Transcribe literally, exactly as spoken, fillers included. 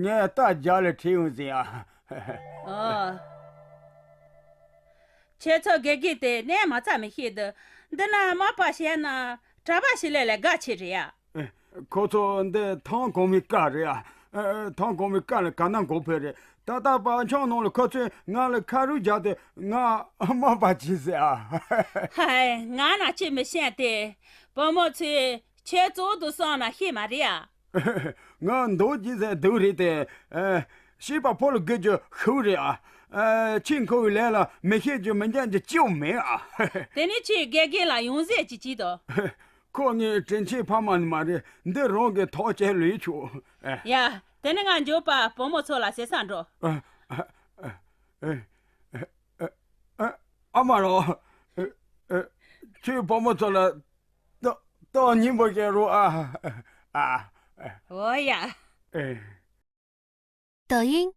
ངས་རྟ་རྒྱབ་ལ་ཁྲིད་ཡོང་ཟིན་ཨ། ཨོ། ཁྱེད་ཚོ་དགེ་རྒན་དེ་གནས་མ་རྩ་མི་ཤེས་འདུག་འདི་ན་མ་པ་བཤད་ན་གྲྭ་པ་ཞིག་ལས་ལས་དགའ་ཆེ་རེད་ཨ། ཁོ་ཚོ་འདི་ཐང་གོང་མའི་བཀའ་རེད་ཨ། ཐང་གོང་མའི་བཀའ་ལ་ག་ན་མགོ་འཕེན་རེད། ད་ལྟ་བག་ཆགས་ནང་ལ་ཁོ་ཚོས་ང་ལ་ཁ་རུ་རྒྱག་དེ་ང་མ་པ་བྱེད་ཟེར་ཨ། ཧའི་ང་ན་ཅི་མི་ཤེས་ཏེ། བུ་མོ་ཚོས་ཁྱེད་གཙོ་བོ་དུ་སོང་ན་ཤེས་མ་རེད་ཨ། ང་འདུག་ཅི་ཟེར་འདུག་རེད་དེ། ཨ། ཤེས་པ་ཕོ་ལ་དགོས་རྒྱུ་ཤུགས་རེད་ཨ། ཨ། ཆེས་མཁོ་བའི་ལས་ལ་མི་ཤེས་རྒྱུ་མི་འཇོན་རྒྱུ་ཅིའུ་མེད་ཨ། དེ་ནི་ཁྱེད་དགེ་རྒན་ལ་ཡོང་ཟེར་ཅི་ཅི་དོ། ཁོ་ངའི་དྲིན་ཆེན་ཕ་མ་ནི་མ་རེད། འདི་རང་གི་ཐོག་བཅད་ལོས་ཆོག་ཨ། ཡ། དེ་ནི་ང་འགྱོད་པ་བུ་མོ་ཚོ་ལ་ཟེར་ས་འགྲོ། ཨ། ཨ། ཨ། ཨ། ཨ་མ་རོ། ཨ། ཨ། ཁྱོད་བུ་མོ་ཚོ་ལ་ཏོ་ཏོ་སྙིང་པོ་བྱེད་རོགས་ཨ། ཨ། ཨོ་ཡ། ཨེ། 抖音